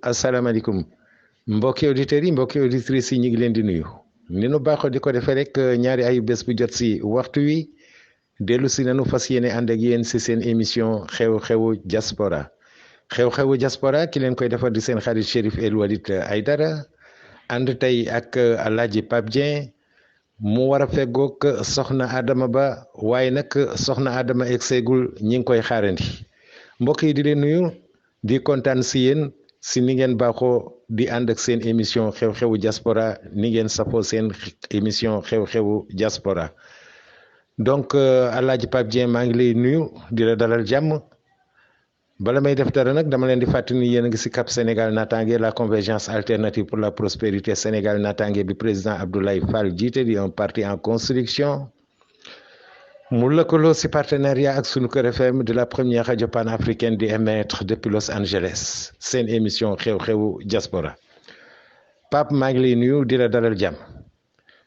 asalaamaaleykum mbokki auditeurs yi mbokki auditrices yi ñu ngi leen di nuyu ni nu baaxoo di ko defee rek ñaari ayu bés bu jot si waxtu wi dellu si nanu fas yéene ànd ak yéen si seen émission xew-xewu diaspora xew-xewu diaspora ki leen koy defar di seen xarit Chérif El Walid Aïdara ànd tey ak Alaaji Pape Dieng mu war a feggoog soxna Adama Ba waaye nag soxna Adama egseegul ñi ngi koy xaarandi mbokk yi di leen nuyu di kontaan si yéen si ni ngeen baaxoo di ànd ak seen émission xew-xewu diaspora ni ngeen safoo seen émission xew-xewu diaspora donc Alaaji Pape Dieng maa ngi lay nuyu di la dalal jàmm bala may def dara nag dama leen di fàttali ni yéen a ngi si Cap Sénégal Natangué la convergence alternative pour la prospérité Sénégal Natangué bi président Abdoulaye Fall jiite di un parti en construction mu lëkkaloo si partenariat ak sunu Kër FM de la première radio panafricaine di émettre depuis Los Angeles seen émission xew-xewu diaspora Pape maa ngi lay nuyu di la dalal jàmm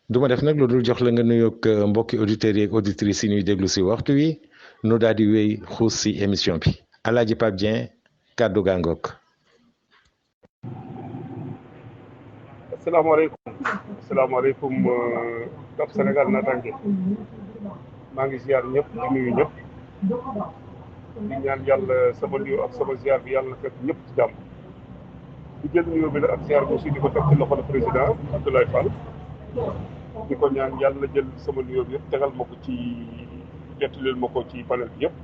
du ma def nag lu dul jox la nga nuyoog mbokki auditeurs yi ak auditrices yi ñuy déglu si waxtu wi nu daal di wéy xuus si émission bi Alaaji Pape Dieng kàddu gaa ngoog. asalaamaaleykum Cap Sénégal Natangué maa ngi ziar ñëpp di nuyu ñëpp di ñaan yàlla sama nuyoo ak sama ziar bi yàlla na fekk ñëpp ci jàmm di jël nuyoo bi la ak ziar bi aussi di ko teg ci loxo le président Abdoulaye Fall di ko ñaan yàlla jël sama nuyoo bi yëpp tegal ma ko ci jettaleel ma ko ci panel bi yëpp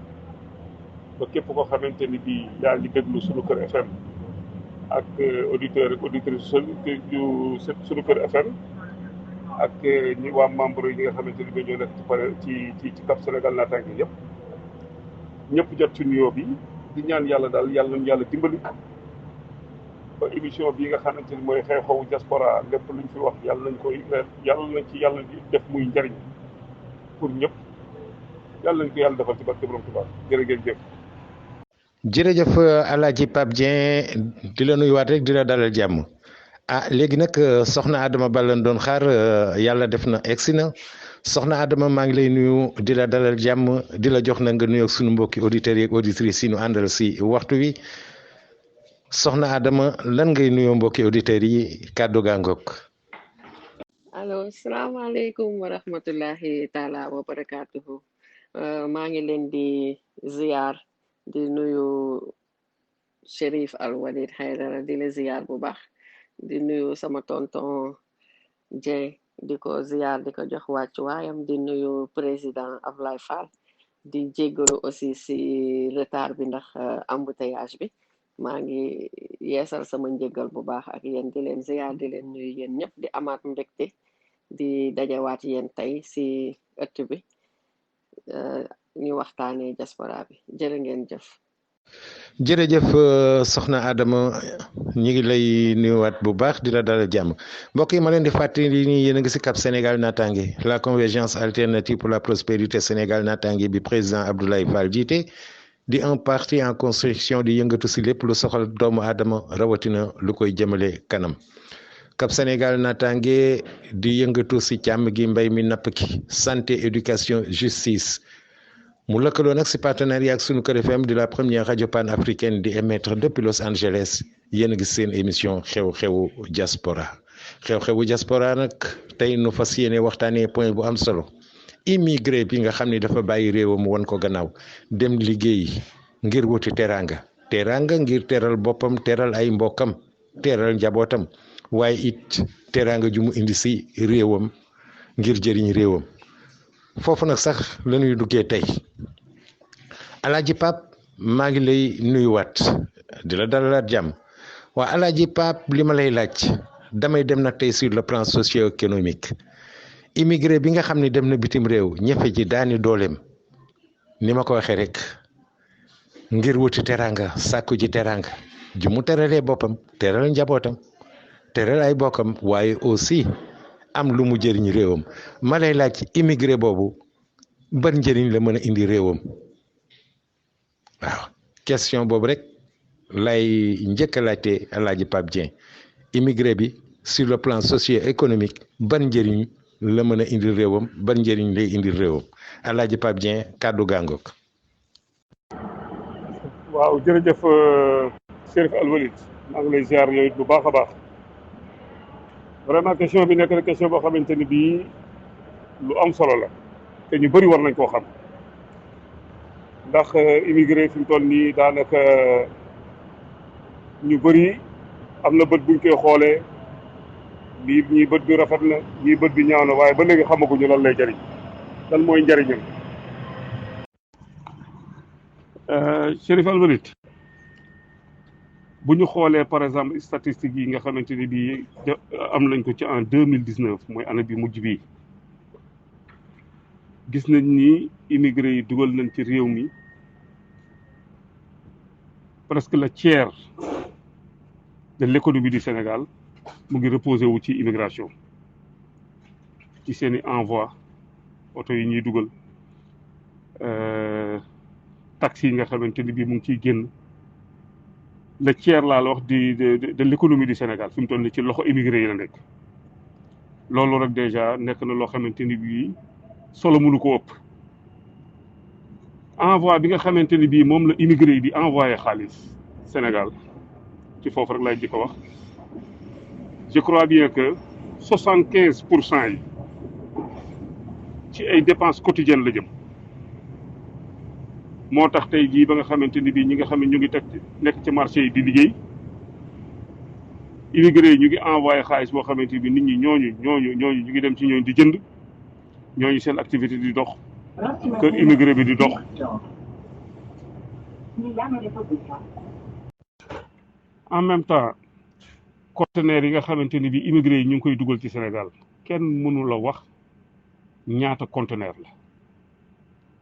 ba képp koo xamante ni bii yaa ngi déglu sunu Kër FM ak auditeur ak auditrice sunu Kër FM ak ñi waa membre yi nga xamante ni ñoo nekk ci Cap Sénégal Natangué yëpp ñëpp jot ci nuyoo bi di ñaan yàlla daal yàlla nañu yàlla dimbali ba émission bii nga xamante ni mooy xew-xewu diaspora lépp luñ fi wax yàlla nañ ci yàlla def muy njariñ pour ñëpp yàlla nañ ko yàlla defal ci barke Borom Tuubaa jërëjëf. jërëjëf Alaaji Pape Dieng di la nuyuwaat rek di la dalal jàmm. léegi nag soxna Adama Ba lañ doon xaar yàlla def na egsi na soxna Adama maa ngi lay nuyu di la dalal jàmm di la jox na nga nuyoog suñu mbokki auditeurs yi ak auditrices yi ñu àndal si waxtu wi soxna Adama lan ngay nuyoo mbokki auditeurs yi kàddu gaa ngoog. allo salaamaaleykum wa rahmatullahi taala wa barakaatuhu maa ngi leen di ziar di nuyu Chérif El Walid Aïdara di la ziar bu baax. di nuyu sama tonton Dieng di ko ziar di ko jox wàccu waayam di nuyu président Abdoulaye Fall di jéggalu aussi si retard bi ndax embouteillage bi maa ngi yeesal sama njéggal bu baax ak yéen di leen ziar di leen nuyu yéen ñëpp di amaat mbégte di dajawaat yéen tey si ëtt bi ñu waxtaanee diaspora bi jërë ngeen jëf. jërëjëf soxna Adama ñi ngi lay nuyuwaat bu baax di la dalal jàmm mbokk yi ma leen di fàttali ni yéen a ngi si Cap Sénégal Natangué la convergence alternative pour la prospérité Sénégal Natangué bi président Abdoulaye Fall jiite di un parti en construction di yëngatu si lépp lu soxal doomu Adama rawatina lu koy jëmale kanam Cap Sénégal Natangué di yëngatu si càmm gi mbay mi napp ki santé éducation justice. mu lëkkaloo nag si partenariat ak sunu Kër FM de la première radio panafricaine di émettre depuis Los Angeles yéen a ngi seen émission xew-xewu diaspora xew-xewu diaspora nag tey nu fas yéene waxtaanee point bu am solo immigré bi nga xam ni dafa bàyyi réewam won ko gannaaw dem liggéey ngir wuti teraanga ngir teral boppam teral ay mbokkam teral njabootam waaye it teraanga ju mu indi si réewam ngir jëriñ réewam. foofu nag sax la ñuy duggee tey Alaaji Pape maa ngi lay nuyuwaat di la dalalaat jàmm waa Alaaji Pape li ma lay laaj damay dem nag tey sur le plan socio-économique immigré bi nga xam ne dem na bitim réew ñefe ji daani dooleem ni ma ko waxee rek ngir wuti teranga sàkku ji teranga ju mu teralee boppam teral njabootam teral ay bokkam waaye aussi am lu mu jëriñ réewam ma lay laaj immigré boobu ban njëriñ la mën a indi réewam waaw question boobu rek lay njëkk a laajte Alaaji Pape Dieng immigré bi sur le plan socio-économique ban njëriñ la mën a indi réewam ban njëriñ lay indi réewam Alaaji Pape Dieng kàddu gàngoog. waaw jërëjëf Chérif Al Walid maa ngi lay ziar yooyu bu baax a baax vraiment question bi nekk na question boo xamante ni bii lu am solo la te ñu bëri war nañ koo xam ndax immigré fi mu toll nii daanaka ñu bëri am na bët buñ koy xoolee lii ñii bët bi rafet na ñii bët bi ñaaw na waaye ba léegi xamaguñu lan lay jëriñ lan mooy njëriñam. Chérif Al Walid bu ñu xoolee par exemple statistiques yi nga xamante ni bii am nañ ko ci en 2019 mooy année bi mujj bii gis nañ ni immigré yi dugal nañ ci réew mi presque le tiers de l'économie du Sénégal mu ngi reposé wu ci immigration ci seeni envoi oto yi ñuy dugal taxi yi nga xamante ni bii mu ngi ciy génn le tiers laa la wax de l'économie du Sénégal fi mu toll nii ci loxo immigré yi la nekk loolu rek déjà nekk na loo xamante ni bii solo mënu ko ëpp envoi bi nga xamante ni bii moom la immigré yi di envoyé xaalis Sénégal ci foofu rek laay di ko wax je crois bien que 75% yi ci ay dépenses quotidiennes la jëm moo tax tey jii ba nga xamante ni bii ñi nga xam ne ñu ngi teg nekk ci marché yi di liggéey immigré yi ñu ngi envoyé xaalis boo xamante ni bii nit ñi ñooñu ñu ngi dem ci ñooñu di jënd ñooñu seen activité di dox kër immigré bi di dox. En même temps conteneurs yi nga xamante ni bii immigré yi ñu ngi koy dugal ci Sénégal kenn mënu la wax ñaata conteneur la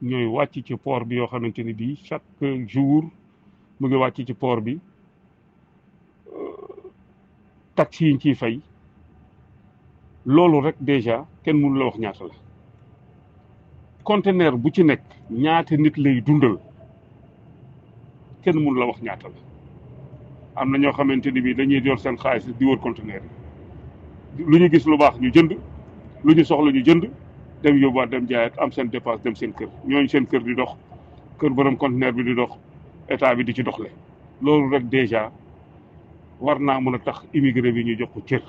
ñooy wàcc ci port bi yoo xamante ni bii chaque jour mu ngi wàcc ci port bi taxi yi ñu ciy fay loolu rek déjà kenn mënu la wax ñaata la conteneur bu ci nekk ñaata nit lay dundal kenn mënu la wax ñaata la am na ñoo xamante ni bii dañuy yor seen xaalis di wër conteneur yi lu ñu gis lu baax ñu jënd lu ñu soxla ñu jënd dem yóbbuwaat dem jaayaat am seen dépense dem seen kër ñooñu seen kër di dox kër borom conteneur bi di dox état bi di ci doxle loolu rek déjà war naa mën a tax immigré bi ñu jox ko cër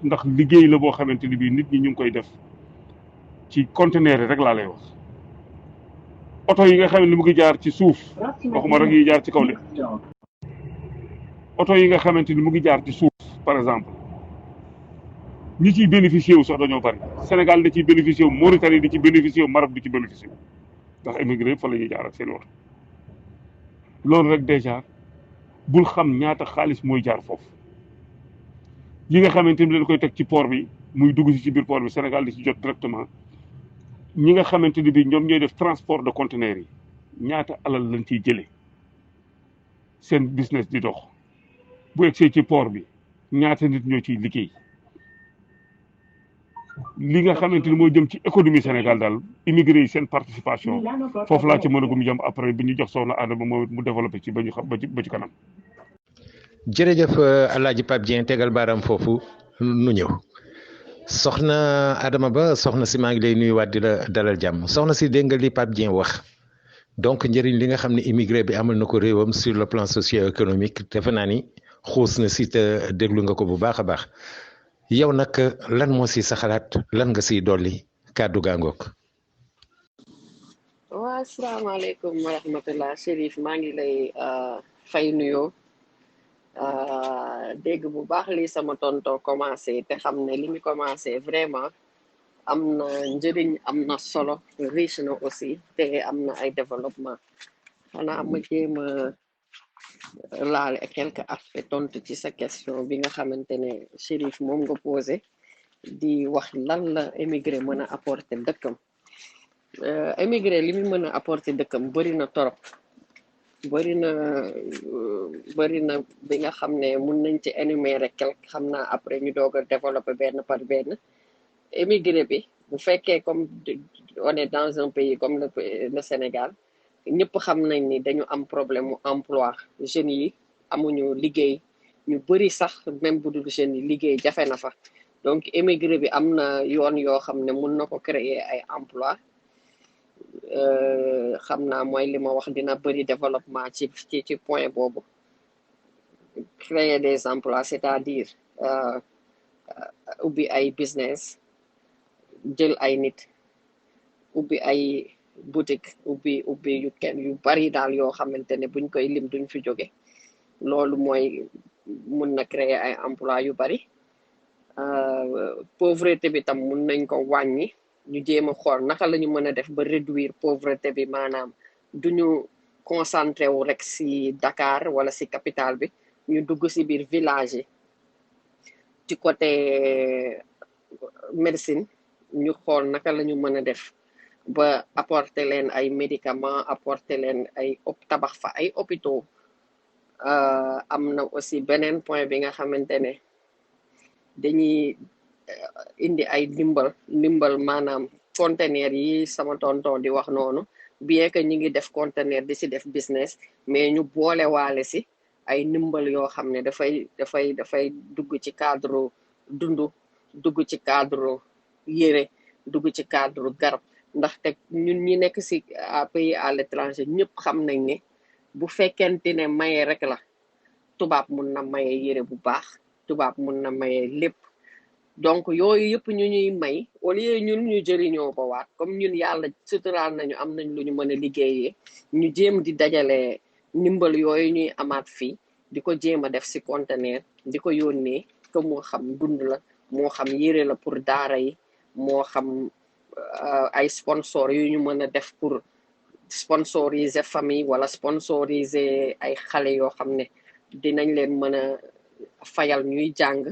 ndax liggéey la boo xamante ni bii nit ñi ñu ngi koy def ci conteneur yi rek laa lay wax oto yi nga xam ne mu ngi jaar ci suuf waxuma rek yi jaar ci kaw de oto yi nga xamante ni mu ngi jaar ci suuf par exemple ñi ciy bénéficié wu sax dañoo bari Sénégal da ciy bénéficié wu Mauritanie di ci bénéficié wu Maroc di ci bénéficié wu ndax immigré yëpp fa la ñuy jaar ak seen oto loolu rek déjà bul xam ñaata xaalis mooy jaar foofu yi nga xamante ni dañ koy teg ci port bi muy dugg si ci biir port bi Sénégal di ci jot directement ñi nga xamante ni bi ñoom ñooy def transport de conteneurs yi ñaata alal lañ ciy jëlee seen business di dox bu egsee ci port bi ñaata nit ñoo ciy liggéey li nga xamante ni moo jëm ci économie Sénégal daal immigré yi seen participation foofu laa ci mën a gum jëm après bi ñu jox soxna Adama moo mu développé ci ba ñu xam ba ci kanam. jërëjëf Alaaji Pape Dieng tegal baaraam foofu nu ñëw soxna Adama Ba soxna si maa ngi lay nuyuwaat di la dalal jàmm soxna si dégg nga li Pape Dieng wax donc njëriñ li nga xam ne immigré bi amal na ko réewam sur le plan socio-économique defe naa ni xuus na si te déglu nga ko bu baax a baax yow nag lan moo si sa xalaat lan nga siy dolli kàddu gaangoog. waa asalaamaaleykum wa rahmatullah Chérif maa ngi lay fay nuyoo dégg bu baax li sama tonton commencé te xam ne li mu commencé vraiment am na njëriñ am na solo riche na aussi te am na ay développement xanaa ma jéem a laale quelques aspects tontu ci sa question bi nga xamante ne Chérif moom nga posé di wax lan la émigré mën a apporter dëkkam émigré li mu mën a apporter dëkkam bëri na torop bëri na bi nga xam ne mun nañ ci énumérer quelque xam naa après ñu doog a développer benn par benn émigré bi bu fekkee comme on est dans un pays comme le Sénégal ñëpp xam nañ ni dañu am problème mu emploi jeunes yi amuñu liggéey ñu bëri sax même bu dul jeunes yi liggéey jafe na fa donc émigré bi am na yoon yoo xam ne mun na ko créer ay emploi xam naa mooy li ma wax dina bëri développement ci point boobu créer des emplois c'est-à-dire ubbi ay business jël ay nit ubbi ay boutique ubbi yu bari daal yoo xamante ne buñ koy lim duñ fi jóge loolu mooy mun na créer ay emploi yu bari pauvreté bi tam mun nañ ko wàññi ñu jéem a xool naka la ñu mën a def ba réduire pauvreté bi maanaam duñu concentré wu rek si Dakar wala si capitale bi ñu dugg si biir village yi ci côté médecine ñu xool naka la ñu mën a def ba apporter leen ay médicaments apporter leen ay tabax fa ay hôpitaux am na aussi beneen point bi nga xamante ne dañuy indi ay ndimbal maanaam conteneur yi sama tonton di wax noonu bien que ñi ngi def conteneur di si def business mais ñu boole waale si ay ndimbal yoo xam ne dafay dugg ci cadre dundu dugg ci cadre yére dugg ci cadre garab ndaxte ñun ñi nekk si pays à l'étranger ñëpp xam nañ ne bu fekkente ne maye rek la tubaab mun na maye yére bu baax tubaab mun na maye lépp donc yooyu yëpp ñu ñuy may au lieu ñun ñu jëriñoo ko waat comme ñun yàlla suturaal nañu am nañ lu ñu mën a liggéeyee ñu jéem di dajale ndimbal yooyu ñuy amaat fii di ko jéem a def si conteneur di ko yónnee que moo xam dund la moo xam yére la pour daara yi moo xam ay sponsor yu ñu mën a def pour sponsoriser famille wala sponsoriser ay xale yoo xam ne dinañ leen mën a fayal ñuy jàng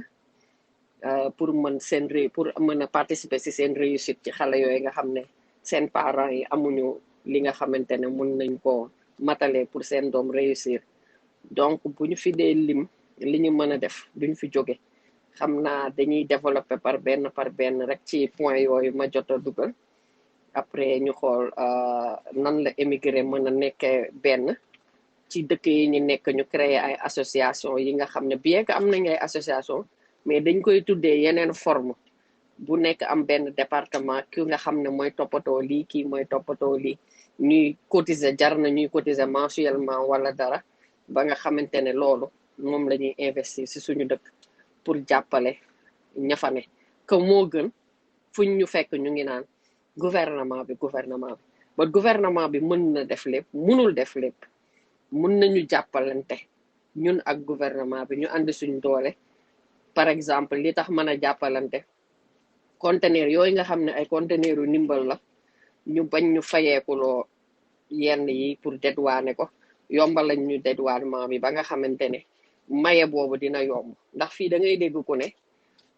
pour mën seen pour mën a participer si seen réussite ci xale yooyu nga xam ne seen parents yi amuñu li nga xamante ne mun nañ ko matale pour seen doom réussir donc bu ñu fi dee lim li ñu mën a def duñ fi jóge xam naa dañuy développer par benn rek ci point yooyu ma jot a dugal après ñu xool nan la émigré mën a nekkee benn ci dëkk yi ñu nekk ñu créer ay association yi nga xam ne bien que am nañ ay association mais dañ koy tuddee yeneen forme bu nekk am benn département ki nga xam ne mooy toppatoo lii kii mooy toppatoo lii ñuy cotiser jar na ñuy cotiser mensuellement wala dara ba nga xamante ne loolu moom la ñuy investir si suñu dëkk pour jàppale ña fa ne que moo gën fuñ ñu fekk ñu ngi naan gouvernement bi ba gouvernement bi mën na def lépp mënul def lépp mën nañu jàppalante ñun ak gouvernement bi ñu ànd suñ doole par exemple li tax mën a jàppalante conteneur yooyu nga xam ne ay conteneur yu ndimbal la ñu bañ ñu fayeekuloo yenn yi pour dédouaner ko yombal lañ ñu dédouanement bi ba nga xamante ne maye boobu dina yomb ndax fii da ngay dégg ku ne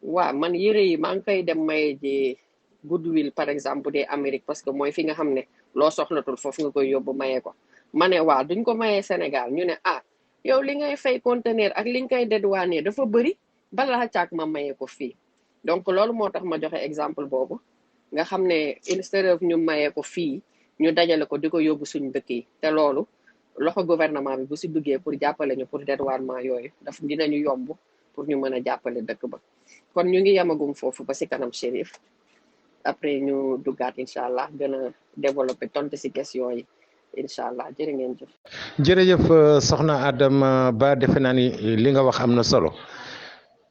waa man yére yi maa ngi koy dem maye ji Goodwill par exemple des Amérique parce que mooy fi nga xam ne loo soxlatul foofu nga koy yóbbu maye ko ma ne waa duñ ko mayee Sénégal ñu ne ah yow li ngay fay conteneur ak li nga koy dédouaner dafa bëri balaa caag ma maye ko fii donc loolu moo tax ma joxe exemple boobu nga xam ne instead of ñu maye ko fii ñu dajale ko di ko yóbbu suñu dëkk yi te loolu loxo gouvernement bi bu si duggee pour jàppale ñu pour dédouanement yooyu daf dinañu yomb pour ñu mën a jàppale dëkk ba kon ñu ngi yamagum foofu ba si kanam Chérif après ñu duggaat incha allah gën a développé tontu si question yi incha allah jërë ngeen jëf. jërëjëf soxna Adama Ba defe naa ni li nga wax am na solo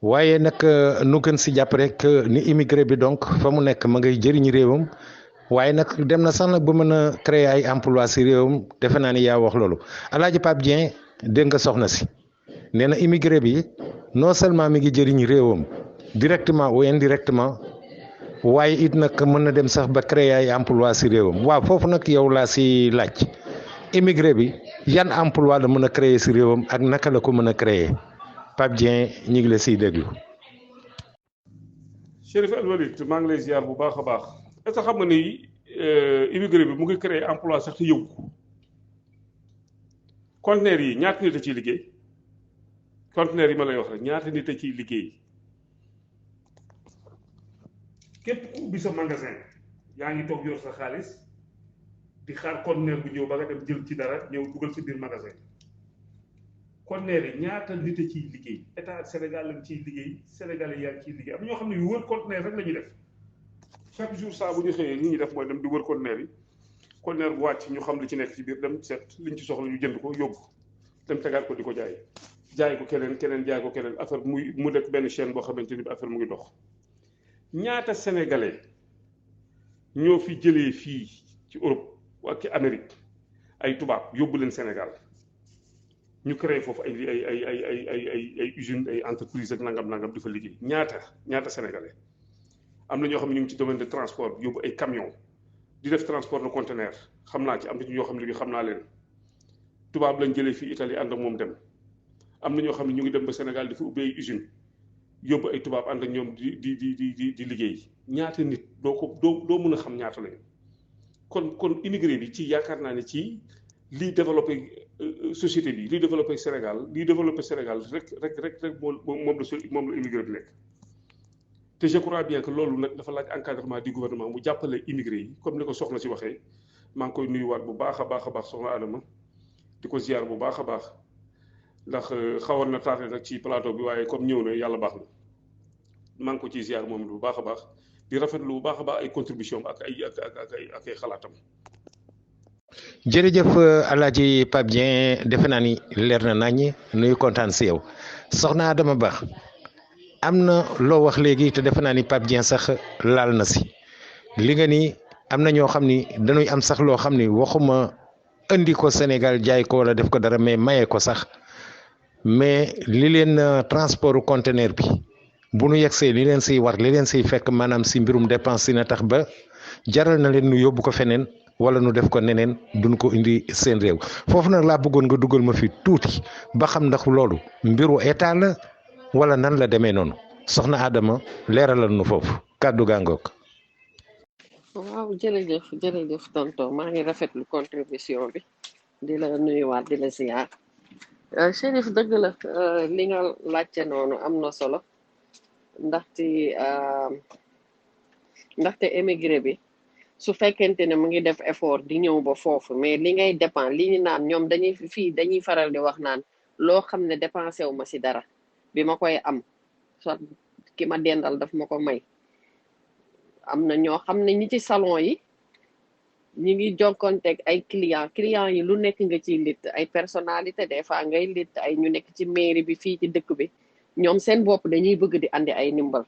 waaye nag nu gën si jàpp rek ni immigré bi donc fa mu nekk ma ngay jëriñ réewam waaye nag dem na sax nag ba mën a créer ay emploi si réewam defe naa ni yaa wax loolu Alaaji Pape Dieng dégg nga soxna si nee na immigré bi non seulement mi ngi jëriñ réewam directement ou indirectement waaye it nag mën na dem sax ba créer ay emploi si réewam waaw foofu nag yow laa si laaj immigré bi yan emploi la mën a créer si réewam ak naka la ko mën a créer Pape Dieng ñu ngi la siy déglu. Chérif El Walid maa ngi lay ziar bu baax a baax est-ce que xam nga ni immigré bi mu ngi créer emploi sax te yëngu conteneur yi ñaata nit a ciy liggéey conteneur yi ma lay wax rek ñaata nit a ciy liggéey képp ku ubbi sa magasin yaa ngi toog yor sa xaalis di xaar conteneur bu ñëw ba nga dem jël ci dara ñëw dugal ci biir magasin conteneur yi ñaata nit a ciy liggéey état Sénégal lañ ciy liggéey Sénégalais yaa ngi ciy liggéey am ñoo xam ne yu wër conteneur rek la ñuy def chaque jour saa bu ñu xëyee li ñuy def mooy dem di wër conteneur yi conteneur bu wàcc ñu xam li ci nekk ci biir dem seet liñ ci soxla ñu jënd ko yóbbu dem tegaat ko di ko jaay ko keneen jaay ko keneen affaire mu nekk benn chaîne boo xamante ni affaire mu ngi dox. ñaata sénégalais ñoo fi jëlee fii ci Europe ak ci Amérique ay tubaab yóbbu leen Sénégal ñu créé foofu ay usines ay entreprises ak nangam di fa liggéey ñaata sénégalais. am na ñoo xam ne ñu ngi ci domaine de transport yóbbu ay camion di def transport de conteneur xam naa ci am na ñoo xam ne xam naa leen tubaab lañ jëlee fii Italie ànd ak moom dem. am na ñoo xam ne ñu ngi dem ba Sénégal di fa ubbi ay usine yóbbu ay tubaab ànd ak ñoom di liggéey ñaata nit doo mën a xam ñaata lañu kon immigré bi ci yaakaar naa ne ci liy développé société bi liy développé Sénégal rek moom la immigré bi nekk. te je crois bien que loolu nag dafa laaj encadrement du gouvernement mu jàppale immigré yi comme ni ko soxna si waxee maa ngi koy nuyuwaat bu baax a baax soxna Adama di ko ziar bu baax a baax. ndax xawoon na tardé nag ci plateau bi waaye comme ñëw na yàlla baax na maa ngi ko ciy ziar moom bu baax a baax di rafetlu bu baax a baax ay contribution ak ay xalaatam. jërëjëf Alaaji Pape Dieng defe naa ni leer na naññ nuyu kontaan si yow soxna Adama Ba am na loo wax léegi te defe naa ni Pape Dieng sax laal na si li nga ni am na ñoo xam ni dañuy am sax loo xam ni waxuma indi ko Sénégal jaay ko wala def ko dara mais maye ko sax. mais li leen transport conteneur bi bu nu yegsee li leen siy war li leen siy fekk maanaam si mbirum dépense na tax ba jaral na leen nu yóbbu ko feneen wala nu def ko neneen duñ ko indi seen réew foofu nag laa bëggoon nga dugal ma fi tuuti ba xam ndax loolu mbiru état la wala nan la demee noonu soxna Adama leeralal nu foofu kàddu gàngoog. waaw jërëjëf tonton maa ngi rafetlu contribution bi di la nuyuwaat di la ziar. Chérif dëgg la li nga laajte noonu am na solo ndaxte émigré bi su fekkente ne mu ngi def effort di ñëw ba foofu mais li ngay dépense li ñu naan ñoom dañuy faral di wax naan loo xam ne dépensé wu ma si dara bi ma koy am soit ki ma dendal daf ma ko may am na ñoo xam ne ñi ci salon yi ñi ngi jokkonteeg ay client yi lu nekk nga ciy lit ay personnalité des fois ngay lit ay ñu nekk ci mairie bi fii ci dëkk bi ñoom seen bopp dañuy bëgg di andi ay ndimbal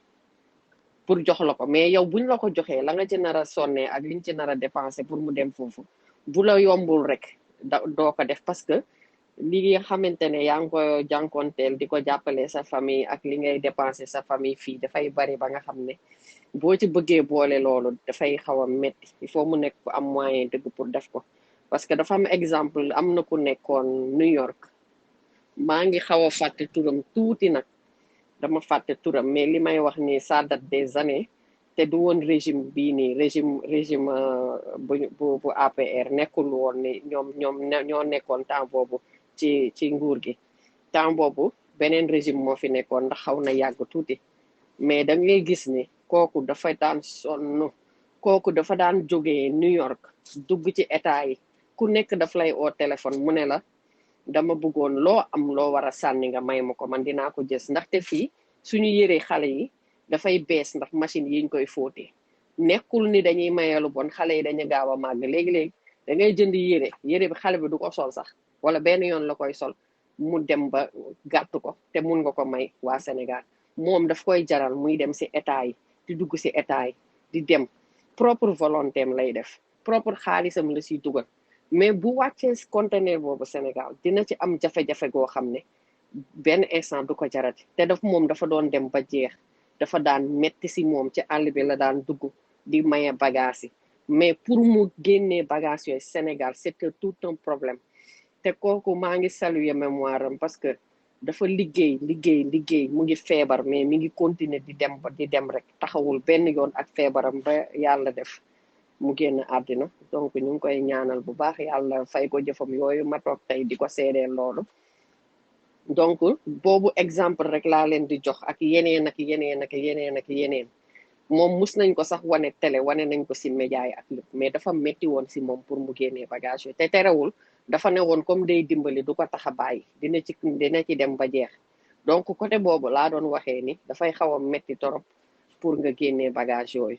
pour jox la ko mais yow buñ la ko joxee la nga ci nar a sonnee ak liñ ci nar a dépensé pour mu dem foofu bu la yombul rek doo ko def parce que li nga xamante ne yaa ngi ko jànkonteel di ko jàppale sa famille ak li ngay dépensé sa famille fii dafay bari ba nga xam ne boo ci bëggee boole loolu dafay xaw a métti il faut mu nekk ku am moyen dëgg pour def ko parce que dafa am exemple am na ku nekkoon New York maa ngi xaw a fàtte turam tuuti nag dama fàtte turam mais li may wax ni ça date des années te du woon régime bii nii régime bu APR nekkul woon ni ñoo nekkoon temps boobu ci nguur gi temps boobu beneen régime moo fi nekkoon ndax xaw na yàgg tuuti mais da ngay gis ni kooku dafa daan sonn kooku dafa daan jógee New York dugg ci état yi ku nekk daf lay oo téléphone mu ne la dama bëggoon loo am loo war a sànni nga may ma ko man dinaa ko jës ndaxte fii suñu yëree xale yi dafay bees ndax machine yiñ koy fóotee nekkul ni dañuy mayeelu bon xale yi dañu gaaw a màgg léegi-léegi da ngay jënd yére bi xale bi du ko sol sax wala benn yoon la koy sol mu dem ba gàtt ko te mun nga ko may waa Sénégal moom daf koy jaral muy dem si état yi di dugg si état yi di dem propre volonté am lay def propre xaalisam la siy dugal mais bu wàccee conteneur boobu Sénégal dina ci am jafe-jafe goo xam ne benn instant du ko jarati te moom dafa doon dem ba jeex dafa daan metti si moom ci àll bi la daan dugg di maye bagage yi mais pour mu génnee bagage yooyu Sénégal c'était tout un problème te kooku maa ngi saluer mémoire am parce que dafa liggéey mu ngi feebar mais mi ngi continuer di dem rek taxawul benn yoon ak feebaram ba yàlla def mu génn àddina donc ñu ngi koy ñaanal bu baax yàlla fay ko jëfam yooyu ma toog tey di ko seedeel loolu donc boobu exemple rek laa leen di jox ak yeneen moom mus nañ ko sax wane télé wane nañ ko si média yi ak lépp mais dafa metti woon si moom pour mu génnee bagage yooyu te terewul dafa ne woon comme day dimbali du ko tax a bàyyi dina ci dem ba jeex donc côté boobu laa doon waxee ni dafay xaw a metti torop pour nga génnee bagage yooyu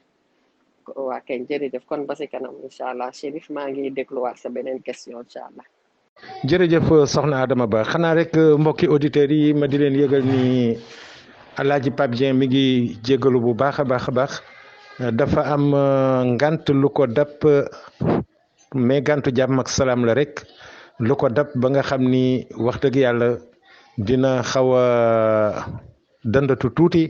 waa kenn jërëjëf kon ba si kanam incha allah Chérif maa ngi dégluwaat sa beneen question incha allah. jërëjëf soxna Adama Ba xanaa rek mbokki auditeurs yi ma di leen yëgal ni Alaaji Pape Dieng mi ngi jégalu bu baax a baax a baax dafa am ngant lu ko dab mais gantu jàmm ak salaam la rek lu ko dab ba nga xam ni wax dëgg yàlla dina xaw a dëndatu tuuti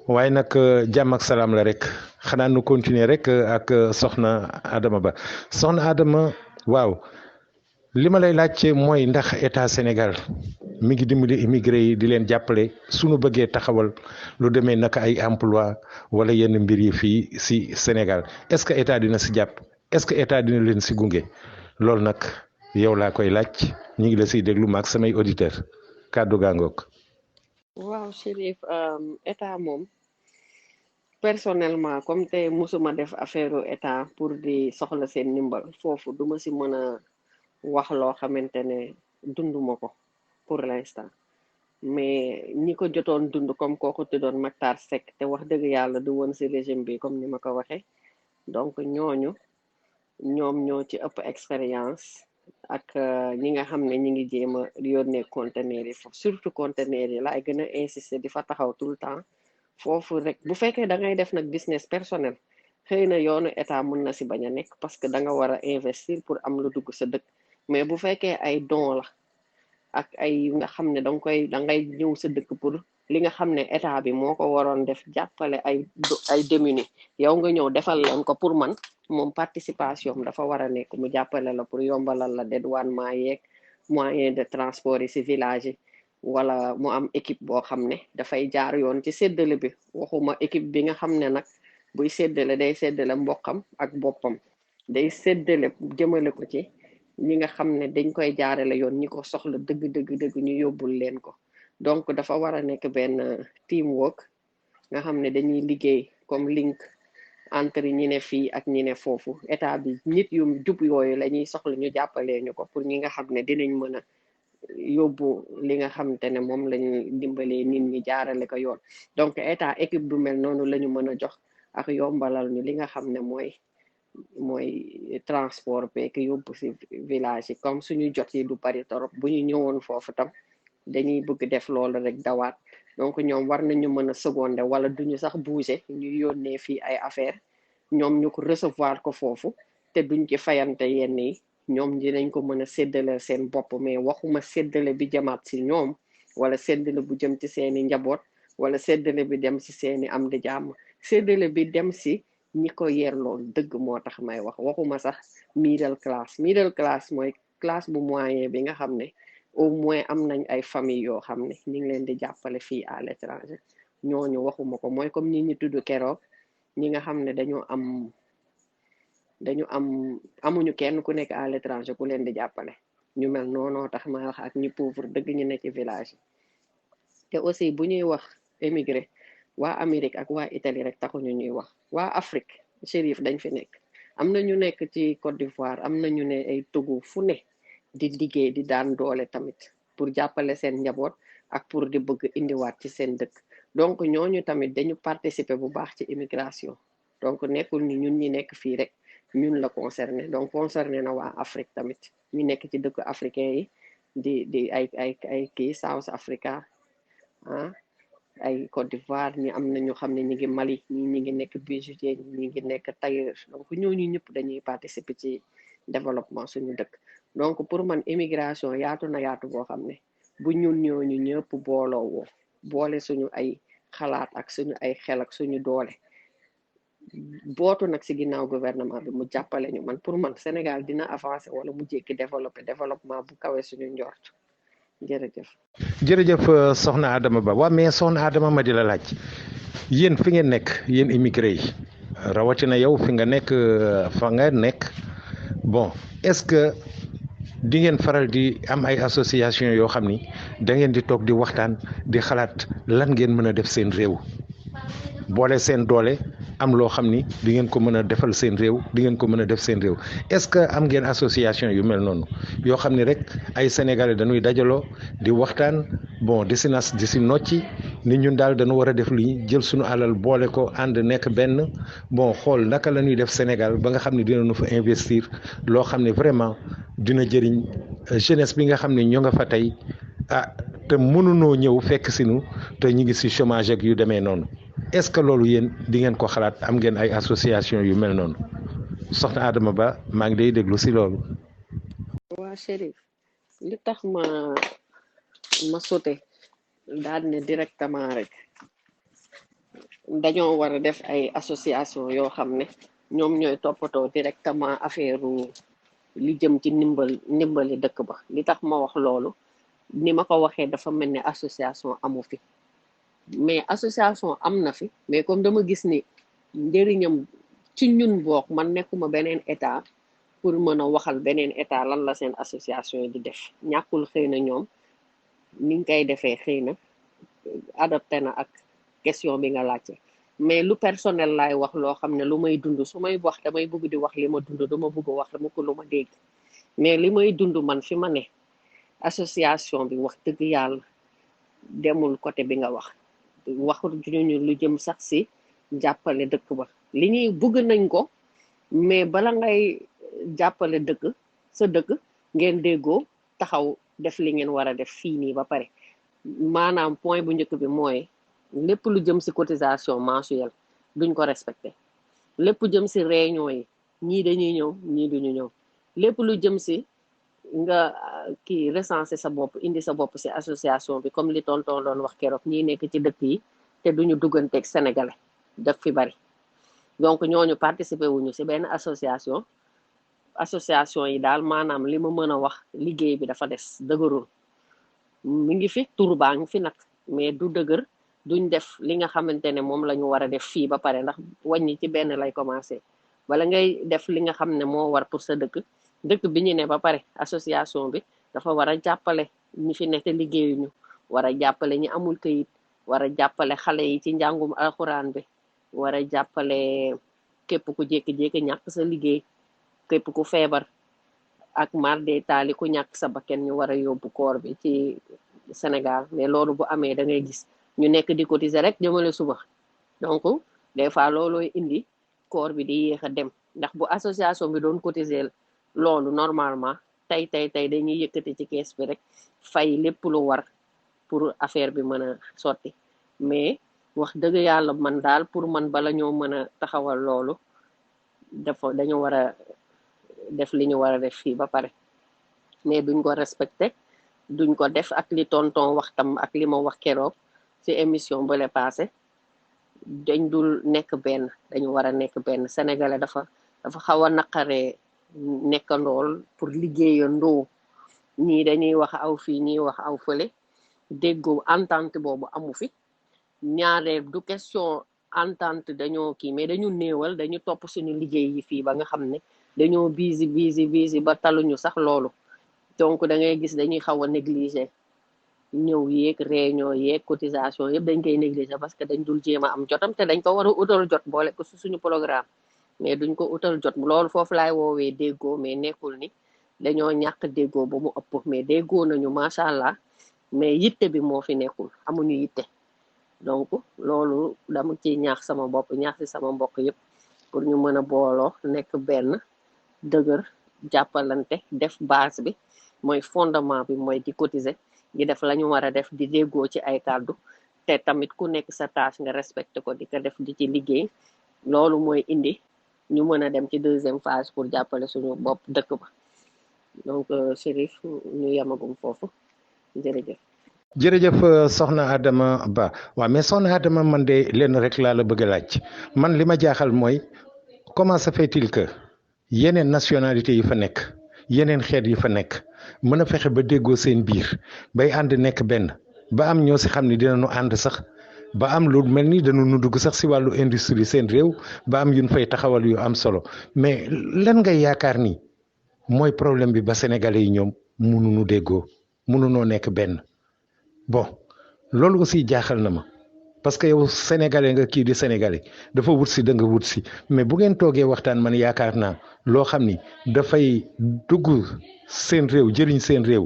waaye nag jàmm ak salaam la rek xanaa nu continuer rek ak soxna Adama Ba soxna Adama waaw li ma lay laaj mooy ndax état Sénégal mi ngi dimbali immigré yi di leen jàppale suñu bëggee taxawal lu demee naka ay emploi wala yenn mbir yi fii si Sénégal est-ce que état dina si jàpp est-ce que état dina leen si gunge loolu nag yow laa koy laaj ñu ngi la siy déglu maag samay auditeur kàddu gaangoog. waaw Chérif état moom personnellement comme te musuma def affaire état pour di soxla seen ndimbal foofu duma si mën a wax loo xamante ne dunduma ko pour l'instant mais ñi ko jotoon dund comme kooku tuddoon Mactar Seck te wax dëgg yàlla du woon si régime bi comme ni ma ko waxee donc ñoom ñoo ci ëpp expérience ak ñi nga xam ne ñi ngi jéem a yónnee conteneurs yi foofu surtout conteneurs yi laay gën a insister di fa taxaw tout le temps foofu rek bu fekkee da ngay def nag business personnel xëy na yoonu état mën na si bañ a nekk parce que da nga war a investir pour am lu dugg sa dëkk mais bu fekkee ay don la ak ay nga xam ne da ngay ñëw sa dëkk pour li nga xam ne état bi moo ko waroon def jàppale ay démunis yow nga ñëw defal leen ko pour man moom participation dafa war a nekk mu jàppale la pour yombalal la dédouanement yeeg moyen de transport yi si village yi wala mu am équipe boo xam ne dafay jaar yoon ci séddale bi waxuma équipe bi nga xam ne nag buy séddale day séddale mbokkam ak boppam day séddale jëmale ko ci ñi nga xam ne dañ koy jaarale yoon ñi ko soxla dëgg ñu yóbbul leen ko donc dafa war a nekk benn teamwork nga xam ne dañuy liggéey comme link entre ñi ne fii ak ñi ne foofu état bi nit yu jub yooyu la ñuy soxla ñu jàppalee ñu ko pour ñi nga xam ne dinañ mën a yóbbu li nga xamante ne moom lañuy dimbalee nit ñi jaarale ko yoon donc état équipe bu mel noonu la ñu mën a jox ak yombalal ñu li nga xam ne mooy transport beeg yóbbu si village yi comme suñu jot yi du bari torop bu ñu ñëwoon foofu tam dañuy bëgg def loolu rek dawaat donc ñoom war nañu mën a seconder wala duñu sax bouger ñu yónnee fii ay affaire ñoom ñu ko recevoir ko foofu te duñ ci fayante yenn yi ñoom dinañ ko mën a séddale seen bopp mais waxuma séddale bi jëmaat si ñoom wala séddale bu jëm ci seeni njaboot wala séddale bi dem si seeni am di jàmm séddale bi dem si ñi ko yerloon dëgg moo tax may waxuma sax middle class mooy classe bu moyen bi nga xam ne au moins am nañ ay famille yoo xam ne ñu ngi leen di jàppale fii à l'étranger ñooñu waxuma ko mooy comme ñi tudd keroog ñi nga xam ne amuñu kenn ku nekk à l'étranger ku leen di jàppale ñu mel noonoo tax may wax ak ñi pauvre dëgg ñu ne ci village yi te aussi bu ñuy wax émigré waa Amérique ak waa Italie rek taxuñu ñuy wax waa Afrique Chérif dañ fi nekk am na ñu nekk ci Côte d'Ivoire am na ñu ne ay Togo fu ne di liggéey di daan doole tamit pour jàppale seen njaboot ak pour di bëgg indiwaat ci seen dëkk donc ñooñu tamit dañu participer bu baax ci immigration donc nekkul ni ñun ñi nekk fii rek ñun la concerné donc concerné na waa Afrique tamit ñu nekk ci dëkk africain yi di ay kii South Africa ay Côte d'Ivoire ñi am na ñu xam ne ñi ngi Mali ñi ngi nekk bijoutier ñi ngi nekk tailleur donc ñooñu ñëpp dañuy participer ci développement suñu dëkk donc pour man immigration yaatu na yaatu boo xam ne bu ñun ñooñu ñëpp booloo boole suñu ay xalaat ak suñu ay xel ak suñu doole bootu nag si ginnaaw gouvernement bi mu jàppale ñu man pour man Sénégal dina avancer wala mu jékki développement bu kawe suñu njort jërëjëf soxna Adama Ba waaw mais soxna Adama ma di la laaj yéen fi ngeen nekk yéen immigré yi rawatina yow fi nga nekk fa nga nekk bon est-ce que di ngeen faral di am ay association yoo xam ni da ngeen di toog di waxtaan di xalaat lan ngeen mën a def seen réew boole seen doole am loo xam ni di ngeen ko mën a defal seen réew di ngeen ko mën a def seen réew est-ce que am ngeen association yu mel noonu yoo xam ni rek ay sénégalais dañuy dajaloo di waxtaan bon di si nas di si nocci ni ñun daal dañu war a def lii jël suñu alal boole ko ànd nekk benn bon xool naka la ñuy def Sénégal ba nga xam ne dinañu fa investir loo xam ne vraiment dina jëriñ jeunesse bi nga xam ne ñoo nga fa tey te mënunoo ñëw fekk si nu te ñu ngi si chômage ak yu demee noonu est-ce que loolu yéen di ngeen ko xalaat am ngeen ay association yu mel noonu soxna Adama Ba maa ngi day déglu si loolu. waa Chérif li tax ma sauté daal ne directement rek dañoo war a def ay association yoo xam ne ñoom ñooy toppatoo directement affaire li jëm ci ndimbali dëkk ba li tax ma wax loolu ni ma ko waxee dafa mel ne association amu fi mais association am na fi mais comme dama gis ni njëriñam ci ñun book man nekkuma beneen état pour mën a waxal beneen état lan la seen association yi di def ñàkkul xëy na ñoom niñ koy defee xëy na adapté na ak question bi nga laajte mais lu personnel laay wax loo xam ne lu may dund su may wax damay bëgg di wax li ma dund dama bëgg wax dama ko lu ma dégg mais li may dund man fi ma ne association bi wax dëgg yàlla demul côté bi nga wax waxuñu lu jëm sax si jàppale dëkk ba li ñuy bëgg nañ ko mais bala ngay jàppale dëkk sa dëkk ngeen déggoo taxaw def li ngeen war a def fii nii ba pare maanaam point bu njëkk bi mooy lépp lu jëm si cotisation mensuelle duñ ko respecté lépp jëm si réunion yi ñii dañuy ñëw ñii duñu ñëw lépp lu jëm si nga kii recenser sa bopp indi sa bopp si association bi comme li tonton doon wax keroog ñii nekk ci dëkk yi te duñu dugganteeg sénégalais daf fi bari donc ñooñu participer wuñu si benn association yi daal maanaam li ma mën a wax liggéey bi dafa des dëgërul mi ngi fi tur baa ngi fi nag mais du dëgër duñ def li nga xamante ne moom la ñu war a def fii ba pare ndax wàññi ci benn lay commencé wala ngay def li nga xam ne moo war pour sa dëkk bi ñu ne ba pare association bi dafa war a jàppale ñi fi ne te liggéeyuñu war a jàppale ñi amul kayit war a jàppale xale yi ci njàngum alxuraan bi war a jàppale képp ku jékki-jékki ñàkk sa liggéey képp ku feebar ak mar de taali ku ñàkk sa bakken ñu war a yóbbu koor bi ci Sénégal mais loolu bu amee da ngay gis ñu nekk di cotiser rek jëmale suba donc des fois loolooy indi koor bi di yéex a dem ndax bu association bi doon cotiser loolu normalement tey dañuy yëkkati ci kees bi rek fay lépp lu war pour affaire bi mën a sotti mais wax dëgg yàlla man daal pour man bala ñoo mën a taxawal loolu dañu war a def li ñu war a def fii ba pare mais duñ ko respecté duñ ko def ak li tonton wax tam ak li ma wax keroog ci émission bale passé dañ dul nekk benn dañu war a nekk benn sénégalais dafa xaw a naqaree nekkandool pour liggéeyandoo ñii dañuy wax aw fii ñii wax aw fële déggoo entente boobu amu fi ñaareel du question entente dañoo kii mais dañu néewal dañu topp suñu liggéey yi fii ba nga xam ne dañoo busy ba taluñu sax loolu donc da ngay gis dañuy xaw a négliger ñëw yeeg réunion yeeg cotisation yëpp dañ koy négliger parce que dañ dul jéem a am jotam te dañ ko war a utal jot boole ko su suñu programme mais duñ ko utal jot loolu foofu laay woowee déggoo mais nekkul ni dañoo ñàkk déggoo ba mu ëpp mais déggoo nañu macha allah mais yitte bi moo fi nekkul amuñu yitte donc loolu dama ciy ñaax sama bopp ñaax ci sama mbokk yëpp pour ñu mën a booloo nekk benn dëgër jàppalante def base bi mooy fondement bi mooy di cotiser di def la ñu war a def di déggoo ci ay kàddu te tamit ku nekk sa tâche nga respecté ko di ko def di ci liggéey loolu mooy indi ñu mën a dem ci deuxième phase pour jàppale suñu bopp dëkk ba donc Chérif ñu yemagum foofu jërëjëf. jërëjëf soxna Adama Ba waaw mais soxna Adama man de lenn rek laa la bëgg a laaj man li ma jaaxal mooy comment se fait-il que yeneen nationalité yi fa nekk yeneen xeet yi fa nekk mën a fexe ba déggoo seen biir bay ànd nekk benn ba am ñoo si xam ne dinañu ànd sax ba am lu mel ni dañu nu dugg sax si wàllu industrie seen réew ba am yuñ fay taxawal yu am solo mais lan ngay yaakaar ni mooy problème bi ba sénégalais yi ñoom mënuñu déggoo mënunoo nekk benn bon loolu aussi jaaxal na ma parce que yow sénégalais nga kii di sénégalais dafa wut si da nga wut si mais bu ngeen toogee waxtaan man yaakaar naa loo xam ni dafay dugg seen réew jëriñ seen réew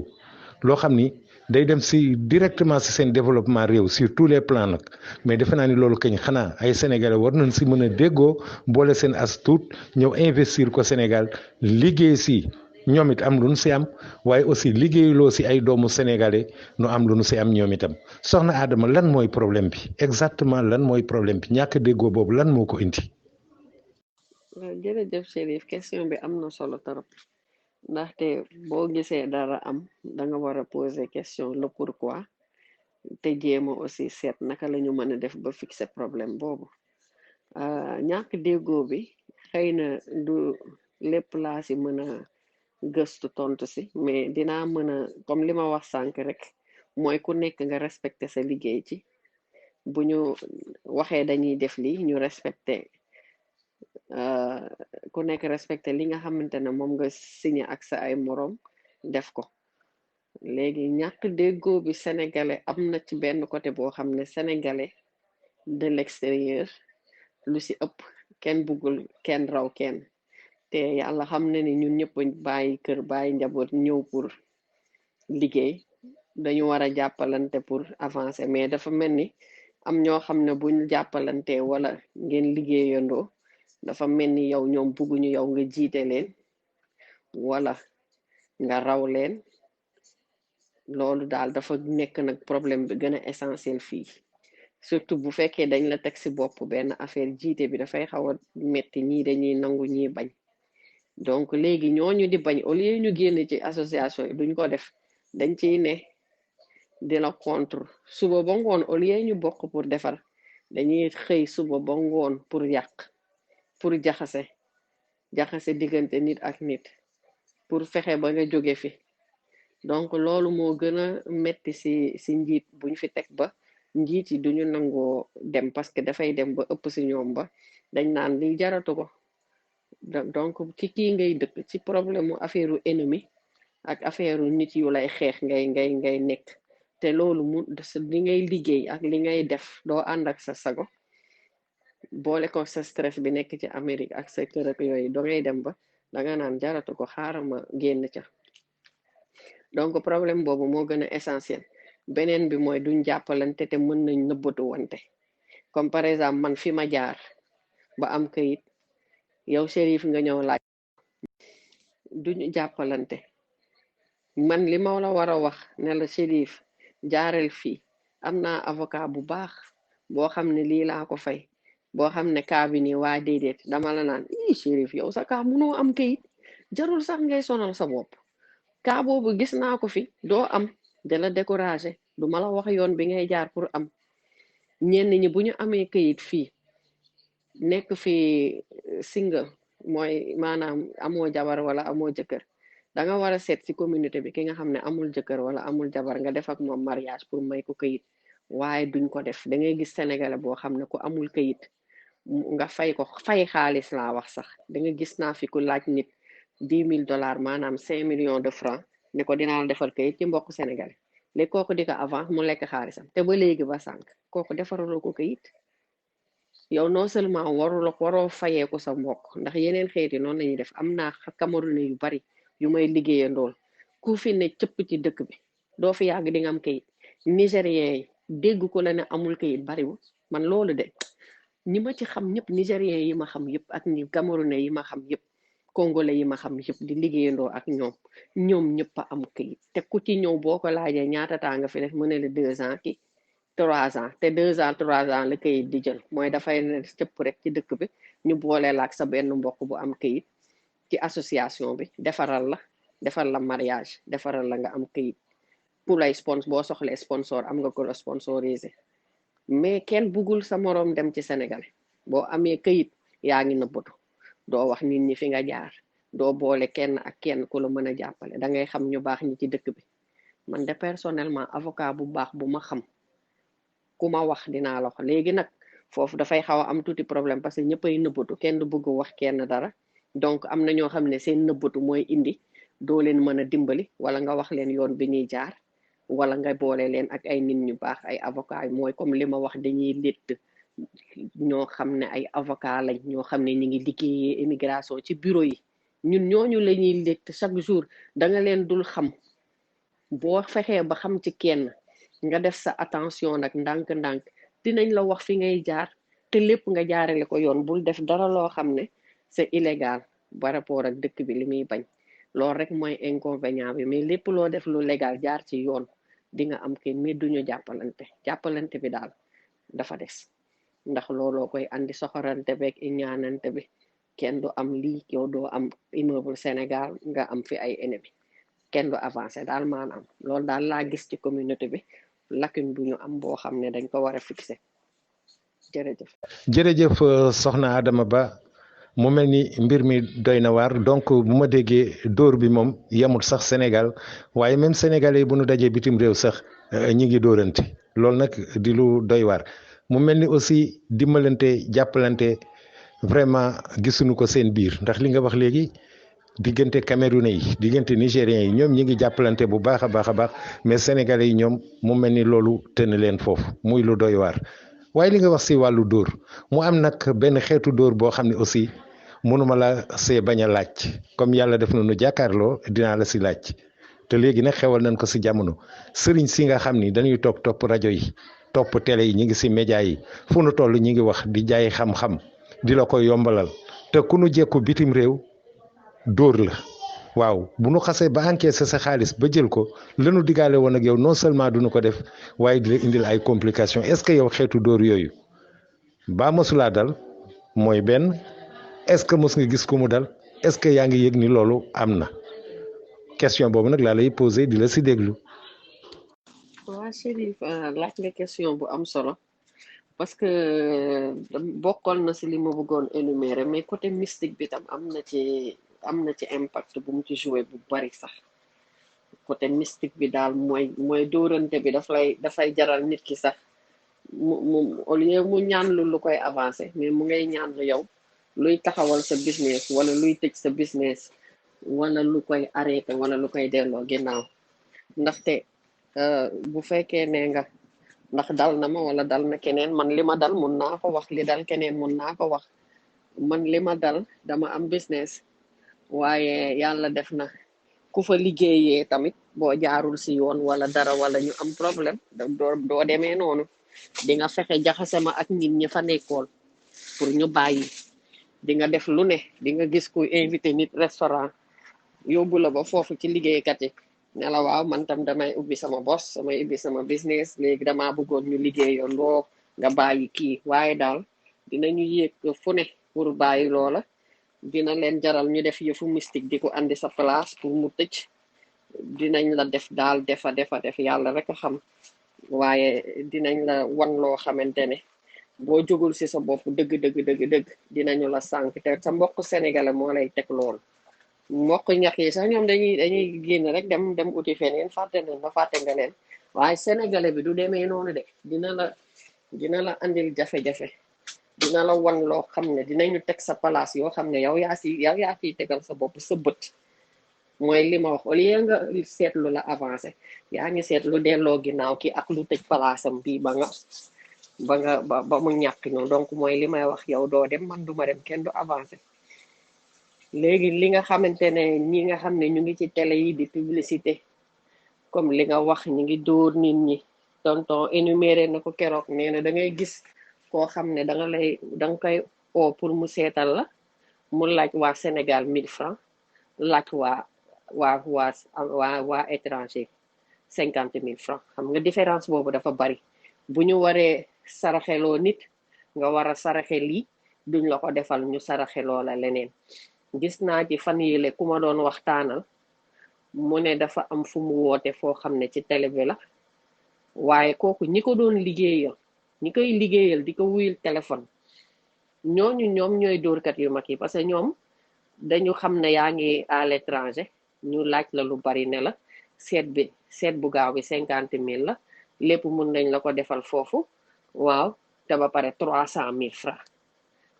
loo xam ni day dem si directement si seen développement réew sur tous les plans nag mais defe naa ni loolu kañ xanaa ay sénégalais war nañ si mën a déggoo boole seen as tuut ñëw investir ko Sénégal liggéey si ñoom it am lu nu si am waaye aussi liggéeyuloo si ay doomu sénégalais nu am lu nu si am ñoom itam soxna Adama lan mooy problème bi exactement lan mooy problème bi ñàkk déggoo boobu lan moo ko indi. jërëjëf Chérif question bi am na solo trop ndaxte boo gisee dara am da nga war a poser question le pourquoi te jéema aussi seet naka la ñu mën a def ba fixer problème boobu ñàkk déggoo bi xëy na du lépp laa si mën a gëstu tontu si mais dinaa mën a comme li ma wax sànq rek mooy ku nekk nga respecté sa liggéey ci bu ñu waxee dañuy def lii ñu respecté ku nekk respecté li nga xamante ne moom nga signé ak sa ay moroom def ko léegi ñàkk déggoo bi sénégalais am na ci benn côté boo xam ne sénégalais de l'extérieur lu si ëpp kenn buggul kenn raw kenn te yàlla xam na ni ñun ñëpp bàyyi kër bàyyi njaboot ñëw pour liggéey dañu war a jàppalante pour avancer mais dafa mel ni am ñoo xam ne buñ jàppalante wala ngeen liggéeyandoo dafa mel ni yow ñoom bugguñu yow nga jiite leen wala nga raw leen loolu daal dafa nekk nag problème bi gën a essentiel fii surtout bu fekkee dañ la teg si bopp benn affaire jiite bi dafay xaw a metti ñii dañuy nangu ñii bañ donc léegi ñooñu di bañ au lieu ñu génn ci association yi duñ ko def dañ ciy ne di la contre suba ba ngoon au lieu ñu bokk pour defar dañuy xëy suba ba ngoon pour yàq pour jaxase diggante nit ak nit pour fexe ba nga jóge fi donc loolu moo gën a metti si njiit buñ fi teg ba njiit yi duñu nangoo dem parce que dafay dem ba ëpp si ñoom ba dañ naan li jaratu ko donc ci kii ngay dëkk ci problème mu affaire u ennemi ak affaire u nit yu lay xeex ngay nekk te loolu mu li ngay liggéey ak li ngay def doo ànd ak sa sago boole ko sa stress bi nekk ci Amérique ak sa kër ak yooyu dangay dem ba danga naan jaratu ko xaaral ma génn ca donc problème boobu moo gën a essentiel beneen bi mooy duñ jàppalante te mën nañ nëbbatu wante comme par exemple man fi ma jaar ba am kayit yow Chérif nga ñëw laaj duñu jàppalante man li ma la war a wax ne la Chérif jaareel fii am naa avocat bu baax boo xam ne lii laa ko fay boo xam ne kaa bi nii waa déedéet dama la naan Chérif yow sa kaa munoo am kayit jarul sax ngay sonal sa bopp kaa boobu gis naa ko fi doo am de la découragé du ma la wax yoon bi ngay jaar pour am ñenn ñi bu ñu amee kayit fii nekk fi single mooy maanaam amoo jabar wala amoo jëkkër da nga war a seet ci communauté bi ki nga xam ne amul jëkkër wala amul jabar nga def ak moom mariage pour may ko kayit waaye duñ ko def da ngay gis sénégalais boo xam ne ku amul kayit nga fay ko fay xaalis laa wax sax da nga gis naa fi ku laaj nit $10,000 maanaam 5 millions de francs ne ko dinaa la defal kayit ci mbokk sénégalais léegi kooku di ko avance mu lekk xaalisam te ba léegi ba sànq kooku defaraloo ko kayit yow non seulement waroo fayee ko sa mbokk ndax yeneen xeeti noonu lañuy def am naa Camerounais yu bari yu may liggéeyandool ku fi ne cëpp ci dëkk bi doo fi yàgg di nga am kayit nigérien yi dégg ko la ne amul kayit bariwul man loolu de ñi ma ci xam ñëpp nigérien yi ma xam yëpp ak ñi Camerounais yi ma xam yëpp congolais yi ma xam yëpp di liggéeyandoo ak ñoom ñëpp a am kayit te ku ci ñëw boo ko laajee ñaata temps nga fi def mu ne la 2 ans ki 3 ans te 2 ans 3 ans la kayit di jël mooy dafay ne cëpp rek ci dëkk bi ñu boole la ak sa benn mbokk bu am kayit ci association bi defal la mariage defaral la nga am kayit pour lay sponsor boo soxlee sponsor am nga ko la sponsorisé mais kenn buggul sa moroom dem ci Sénégal boo amee kayit yaa ngi nëbbatu doo wax nit ñi fi nga jaar doo boole kenn ak kenn ku la mën a jàppale da ngay xam ñu baax ñi ci dëkk bi man de personnellement avocat bu baax bu ma xam ku ma wax dinaa la wax léegi nag foofu dafay xaw a am tuuti problème parce que ñëppay nëbbatu kenn du bëgg wax kenn dara donc am na ñoo xam ne seen nëbbatu mooy indi doo leen mën a dimbali wala nga wax leen yoon bi ñuy jaar wala nga boole leen ak ay nit ñu baax ay avocat yi mooy comme li ma wax dañuy létt ñoo xam ne ay avocat lañ ñoo xam ne ñu ngi liggéeyee immigration ci bureau yi ñun ñooñu la ñuy létt chaque jour da nga leen dul xam boo fexee ba xam ci kenn nga def sa attention nag ndànk-ndànk dinañ la wax fi ngay jaar te lépp nga jaarale ko yoon bul def dara loo xam ne c'est illégal par rapport ak dëkk bi li muy bañ loolu rek mooy inconvénient bi mais lépp loo def lu légal jaar ci yoon di nga am kenn mais duñu jàppalante bi daal dafa des ndax looloo koy andi soxorante beeg ñaanante bi kenn du am lii yow doo am immeuble Sénégal nga am fi ay ennemi kenn du avancé daal maanaam loolu daal laa gis ci communauté bi lacune bu ñu am boo xam ne dañ ko war a fixé jërëjëf. jërëjëf soxna Adama Ba mu mel ni mbir mi doy na waar donc bu ma déggee dóor bi moom yemul sax Sénégal waaye même sénégalais bu nu dajee bitim réew sax ñi ngi dóorante loolu nag di lu doy waar mu mel ni aussi dimbalante jàppalante vraiment gisuñu ko seen biir ndax li nga wax léegi diggante Camerounais yi diggante Nigériens yi ñoom ñi ngi jàppalante bu baax a baax mais sénégalais yi ñoom mu mel ni loolu tënn leen foofu muy lu doy waar waaye li nga wax si wàllu dóor mu am nag benn xeetu dóor boo xam ne aussi mënuma la see bañ a laaj comme yàlla def na nu jàkkaarloo dinaa la si laaj te léegi nag xewal nañ ko si jamono sëriñ si nga xam ni dañuy topp rajo yi topp télé yi ñi ngi si média yi fu nu toll ñi ngi wax di jaay xam-xam di la koy yombalal te ku nu jekku bitim réew dóor la waaw bu nu xasee ba encaissé sa xaalis ba jël ko lanu digaale woon ak yow non seulement duñu ko def waaye di la indil ay complications est-ce que yow xeetu dóor yooyu baa mosulaa dal mooy benn est-ce que mos nga gis ku mu dal est-ce que yaa ngi yëg ni loolu am na question boobu nag laa lay posé di la si déglu. waa Chérif laaj nga question bu am solo parce que bokkoon na si li ma bëggoon énumérer mais côté mystique bi tam am na ci impact bu mu ci joué bu bari sax côté mystique bi daal mooy dóorante bi dafay jaral nit ki sax mu au lieu mu ñaan lu koy avancé mais mu ngay ñaan lu yow luy taxawal sa business wala luy tëj sa business wala lu koy arrêté wala lu koy delloo ginnaaw ndaxte bu fekkee ne nga ndax dal na ma wala dal na keneen man li ma dal mun naa ko wax li dal keneen mun naa ko wax man li ma dal dama am business waaye yàlla def na ku fa liggéeyee tamit boo jaarul si yoon wala dara wala ñu am problème doo demee noonu di nga fexe jaxase ma ak nit ñi fa nekkoon pour ñu bàyyi di nga def lu ne di nga gis ku invité nit restaurant yóbbu la ba foofu ci liggéeykat yi ne la waaw man tam damay ubbi sama bos damay ubbi sama business léegi damaa bëggoon ñu liggéeyoon loo nga bàyyi kii waaye daal dinañu yéeg fu ne pour bàyyi loola dina leen jaral ñu def yëfu mystique di ko andi sa place pour mu tëj dinañ la def daal def yàlla rek a xam waaye dinañ la wan loo xamante ne boo jógul si sa bopp dëgg dinañu la sànq te sa mbokk sénégalais moo lay teg lool mbokk ñax yi sax ñoom dañuy génn rek dem uti feneen fàtte nga leen waaye sénégalais bi du demee noonu de dina la andil jafe-jafe dina la wan loo xam ne dinañu teg sa place yoo xam ne yow yaa ciy tegal sa bopp sa bët mooy li ma wax au lieu nga seetlu la avancé yaa ngi seetlu delloo ginnaaw ki ak lu tëj place am bii ba mu ñàkk ñu donc mooy li may wax yow doo dem man duma dem kenn du avancé léegi li nga xamante ne ñi nga xam ne ñu ngi ci télé yi di publicité comme li nga wax ñi ngi dóor nit ñi tonton énuméré na ko keroog nee na da ngay gis koo xam ne danga koy oo pour mu seetal la mu laaj waa Sénégal 1000 francs laaj waa étranger 50 000 francs xam nga différence boobu dafa bari bu ñu waree saraxeloo nit nga war a saraxe lii duñ la ko defal ñu saraxeloo la leneen gis naa ci fan yile ku ma doon waxtaanal mu ne dafa am fu mu woote foo xam ne ci télé bi la waaye kooku ñi ko doon liggéeyal ñi koy liggéeyal di ko wuyul téléphone ñoom ñooy dóorkat yu mag yi parce que ñoom dañu xam ne yaa ngi à l'étranger ñu laaj la lu bari ne la seet bu gaaw bi 50 000 la lépp mun nañ la ko defal foofu waaw te ba pare 300 000 francs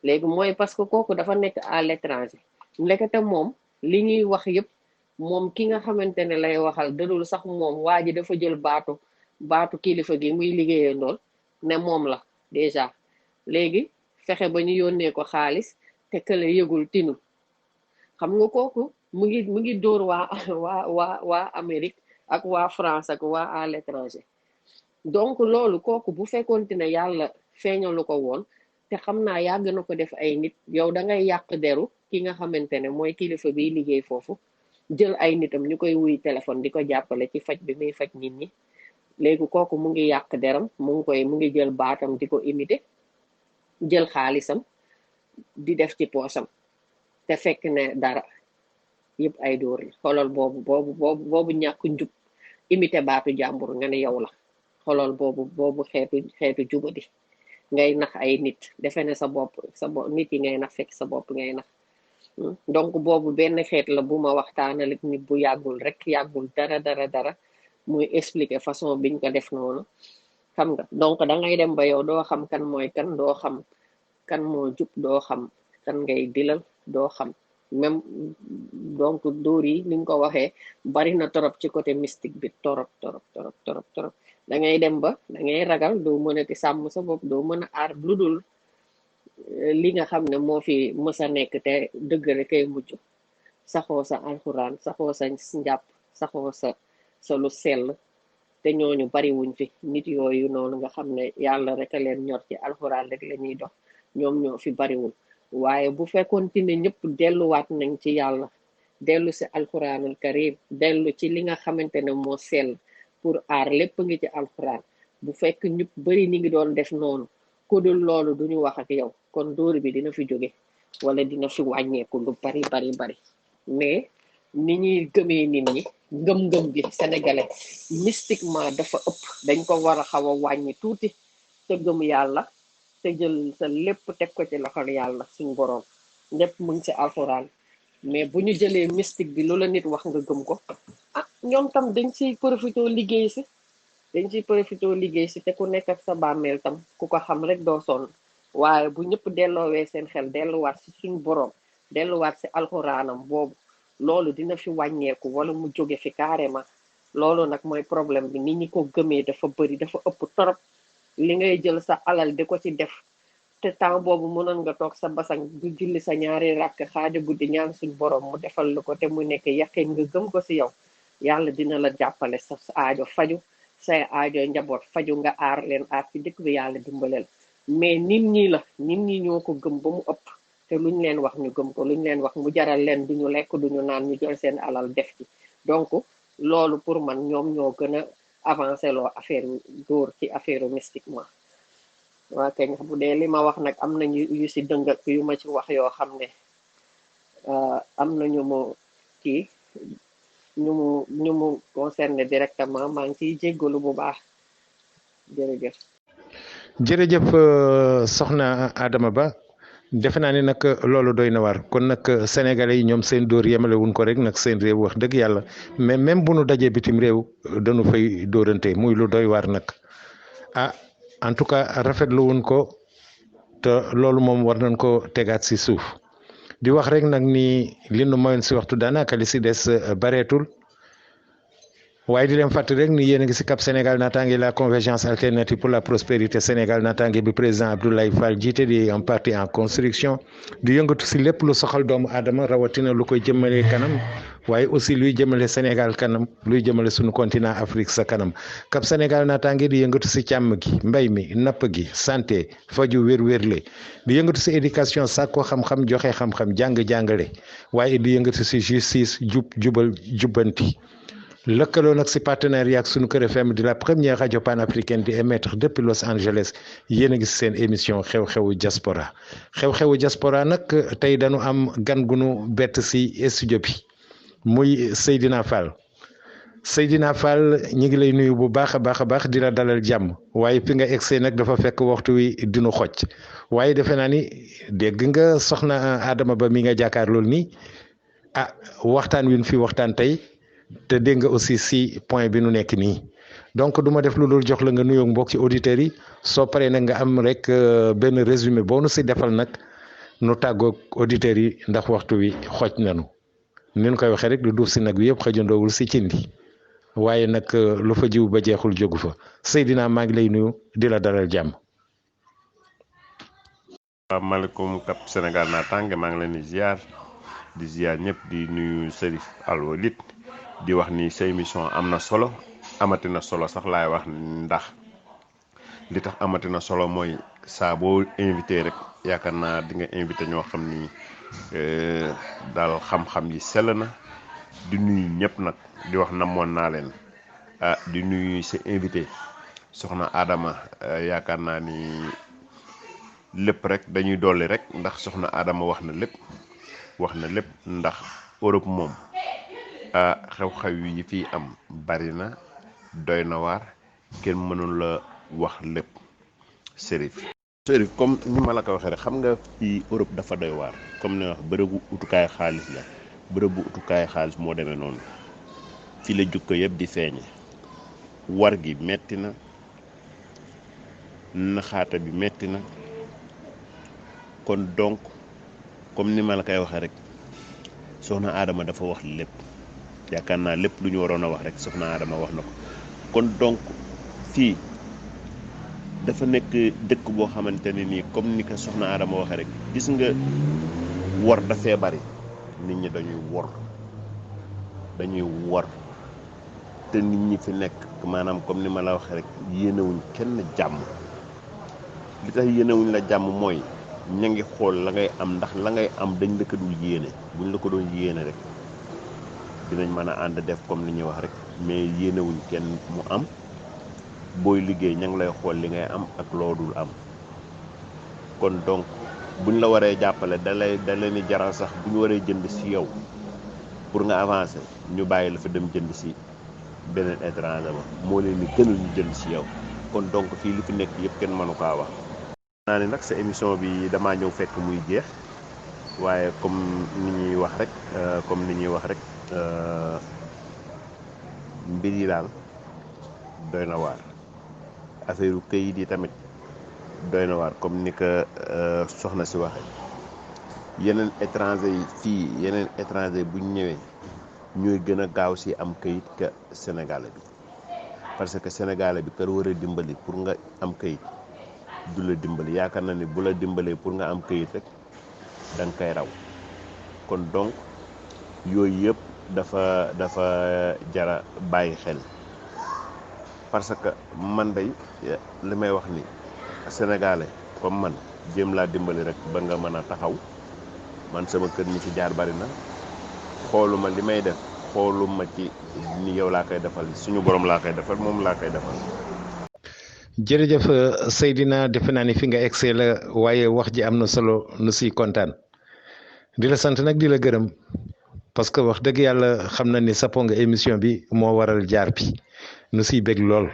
léegi mooy parce que kooku dafa nekk à l'étranger ndekete moom li ñuy wax yëpp moom ki nga xamante ne lay waxal dadul sax moom waa ji dafa jël baatu kilifa gi muy liggéeyandool ne moom la déjà léegi fexe ba ñu yónnee ko xaalis te kële yëgul tinul xam nga kooku mu ngi dóor waa Amérique ak waa France ak waa à l'étranger donc loolu kooku bu fekkoonte ne yàlla feeñalu ko woon te xam naa yàgg na ko def ay nit yow da ngay yàq deru ki nga xamante ne mooy kilifa biy liggéey foofu jël ay nitam ñu koy wuy téléphone di ko jàppale ci faj bi muy faj nit ñi léegi kooku mu ngi yàq deram mu ngi jël baatam di ko imiter jël xaalisam di def ci poosam te fekk ne dara yëpp ay dóor la xolol boobu ñàkk njub imiter baatu jàmbur nga ne yow la xolol boobu xeetu jubadi ngay nax ay nit defe ne sa bopp nit yi ngay nax fekk sa bopp ngay nax donc boobu benn xeet la bu ma waxtaanal ak nit bu yàggul dara muy expliquer façon biñ ko def noonu xam nga donc da ngay dem ba yow doo xam kan mooy kan doo xam kan moo jub doo xam kan ngay dilal doo xam même donc dóor yi ni nga ko waxee bari na torop ci côté mystique bi torop da ngay dem ba da ngay ragal doo mën a ti sàmm sa bopp doo mën a aar lu dul li nga xam ne moo fi mës a nekk te dëgg rek kay mujj saxoo sa alxuraan saxoo sa njàpp saxoo sa lu sell te ñooñu bari wuñ fi nit yooyu noonu nga xam ne yàlla rek a leen ñor ci alxuraan rek la ñuy dox ñoom ñoo fi bariwul waaye bu fekkoon ne ñëpp delluwaat nañ ci yàlla dellu si alxuraanul karim dellu ci li nga xamante ne moo sell pour aar lépp ngi ci alxuraan bu fekk ñëpp bari ñi ngi doon def noonu ku dul loolu duñu wax ak yow kon dóor bi dina fi jóge wala dina fi wàññeeku lu bari mais ni ñuy gëmee nit ñi ngëm-ngëm bi sénégalais mystiquement dafa ëpp dañ ko war a xaw a wàññi tuuti te gëm yàlla te jël sa lépp teg ko ci loxol yàlla suñu boroom lépp mu ngi ci alxuraan mais bu ñu jëlee mystique bi loola nit wax nga gëm ko ñoom tam dañ ciy profité liggéey si te ku nekk ak sa bàmmeel tam ku ko xam rek doo sonn waaye bu ñëpp delloowee seen xel delluwaat ci suñu boroom delluwaat ci alxuraanam boobu loolu dina fi wàññeeku wala mu jóge fi carrément loolu nag mooy problème bi nit ñi ko gëmee dafa bari dafa ëpp torop li ngay jël sa alal di ko ci def te temps boobu mënoon nga toog sa basang du julli sa ñaari ràkk xaaja guddi ñaan suñ borom mu defal lu ko te mu nekk yaqin nga gëm ko ci yow yàlla dina la jàppale sa aajo faju say aajo njaboot faju nga aar leen aar ci dëkk bi yàlla dimbaleel mais nit ñi ñoo ko gëm ba mu ëpp te luñ leen wax ñu gëm ko luñ leen wax mu jaral leen duñu lekk duñu naan ñu jël seen alal def ci donc loolu pour man ñoom ñoo gën a avancé loo affaire dóor ci affaire mystiquement waa kañ bu dee li ma wax nag am na yu si dëng ak yu ma ci wax yoo xam ne am na ñu mu kii ñu mu concerné directement maa ngi ciy jéggalu bu baax jërëjëf soxna Adama Ba defe naa ni nag loolu doy na waar kon nag sénégalais yi ñoom seen dóor yemale wuñ ko rek nag seen réew wax dëgg yàlla mais même bu nu dajee bitim réew dañu fay dóorante muy lu doy waar nag en tout cas rafetlu wuñ ko te loolu moom war nañ ko tegaat si suuf di wax rek nag ni li nu mayoon si waxtu daanaka li si des bareetul waaye di leen fàttali rek ni yéen a ngi si Cap Sénégal naataange la convergence alternative pour la prospérité Sénégal naataange bi président Abdoulaye Fall jiite di un parti en construction di yëngatu si lépp lu soxal doomu aadama rawatina lu koy jëmale kanam waaye aussi luy jëmale Sénégal kanam luy jëmale suñu continent Afrique sa kanam Cap Sénégal naataange di yëngatu si càmm gi mbay mi napp gi santé faju wér-wérle di yëngatu si éducation sàkko xam-xam joxe xam-xam jàng-jàngale waaye di yëngatu si justice jubal jubbanti lëkkaloo nag si partenariat ak sunu Kër FM di la première radio panafricaine di émettre depuis Los Angeles yéen a ngi seen émission xew-xewu diaspora xew-xewu diaspora nag tey dañu am gan gu nu bett si studio bi muy Seydina Fall ñi ngi lay nuyu bu baax a baax di la dalal jàmm waaye fi nga egsee nag dafa fekk waxtu wi dinu xocc waaye defe naa ni dégg nga soxna Adama Ba mi nga jàkkaar loolu nii waxtaan wi fi waxtaan tey te dégg nga aussi si point bi nu nekk nii donc du ma def lu dul jox la nga nuyoo mbokki auditeurs yi soo paree nag nga am rek benn résumé boo nu si defal nag nu tàggoog auditeurs yi ndax waxtu wi xooj nanu ni ñu koy waxee rek du duuf si nag bi yëpp xëjandoowul si cindi waaye nag lu fa jiw ba jeexul jógu fa Seydina maa ngi lay nuyu di la dalal jàmm. asalaamaaleykum Cap Sénégal naataange maa ngi leen di ziar ñëpp di nuyu Serif Alwalid di wax ni sa émission am na solo amati na solo sax laay wax ndax li tax amati na solo mooy saa boo invité rek yaakaar naa di nga invité ñoo xam ni daal xam-xam yi sell na di nuyu ñëpp nag di wax namoon naa leen di nuyu sa invité soxna Adama yaakaar naa ni lépp rek dañuy dolli rek ndax soxna Adama wax na lépp ndax Europe moom xew-xew yi fi am bari na doy na waar kenn mënul la wax lépp Serif comme ni ma la ko waxee rek xam nga fii Europe dafa doy waar comme ne wax bërëbu utukaay xaalis la bërëbu utukaay xaalis moo demee noonu fi la jukko yëpp di feeñe war gi metti na naxaata bi metti na kon donc comme ni ma la koy waxee rek soxna Adama dafa wax lépp yaakaar naa lépp lu ñu waroon a wax rek soxna Adama wax na ko kon donc fii dafa nekk dëkk boo xamante ne nii comme ni ko soxna Adama waxee rek gis nga wor dafee bari nit ñi dañuy wor te nit ñi fi nekk maanaam comme ni ma la waxee rek yéenewuñ kenn jàmm li tax yéenewuñ la jàmm mooy ña ngi xool la ngay am ndax la ngay am dañ la ko dul yéene buñ la ko doon yéene rek dinañ mën a ànd def comme li ñuy wax rek mais yéenewuñ kenn mu am booy liggéey ña ngi lay xool li ngay am ak loo dul am kon donc buñ la waree jàppale da leen di jaral sax bu ñu waree jënd si yow pour nga avancer ñu bàyyi la fa dem jënd si beneen étranger ba moo leen ni gënal ñu jënd si yow kon donc fii li fi nekk yëpp kenn mënu kaa wax. naa ni nag sa émission bi damaa ñëw fekk muy jeex waaye comme ni ñuy wax rek mbir yi daal doy na waar affaire u këyit yi tamit doy na waar comme ni ko soxna si waxee yeneen étranger bu ñu ñëwee ñooy gën a gaaw si am këyit ka sénégalais bi parce que sénégalais bi kër war a dimbali pour nga am këyit du la dimbali yaakaar na ni bu la dimbalee pour nga am këyit rek da nga koy raw kon donc yooyu yëpp dafa jara bàyyi xel parce que man day li may wax ni sénégalais comme man jéem laa dimbali rek ba nga mën a taxaw man sama kër ñi ci jaar bari na xooluma li may def xooluma ci ni yow laa koy defal suñu borom laa koy defal moom laa koy defal. jërëjëf Seydina defe naa ni fi nga egsee la waaye wax ji am na solo nu siy kontaan di la sant nag di la gërëm parce que wax dëgg yàlla xam na ni sappo nga émission bi moo waral jaar bi nu siy bég lool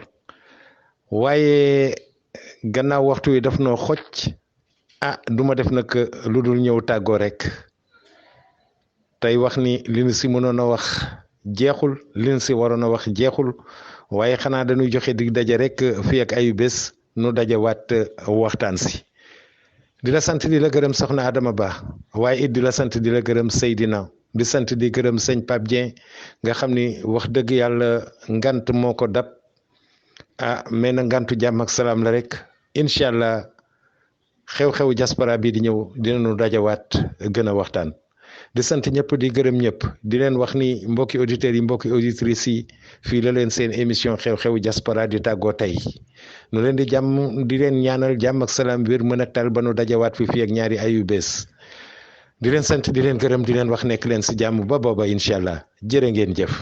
waaye gannaaw waxtu wi daf noo xoj duma def nag lu dul ñëw tàggoo rek tey wax ni li nu si mënoon a wax jeexul li nu si waroon a wax jeexul waaye xanaa dañuy joxe dig daje rek fii ak ayu bés nu daje waat waxtaan si di la sant di la gërëm soxna Adama Ba waaye it di la sant di la gërëm Seydina di sant di gërëm sëñ Pape Dieng nga xam ni wax dëgg yàlla ngant moo ko dab mais na ngantu jàmm ak salaam la rek incha allah xew-xew diaspora bi di ñëw dinañu dajawaat gën a waxtaan di sant ñëpp di gërëm ñëpp di leen wax ni mbokki auditeurs yi mbokki auditrices yi fii la leen seen émission xew-xew diaspora di tàggoo tey nu leen di leen ñaanal jàmm ak salaam wér mën a tal ba nu dajawaat fii ak ñaari ayu bés di leen sant di leen gërëm di leen wax nekk leen si jàmm ba booba incha allah jërë ngeen jëf.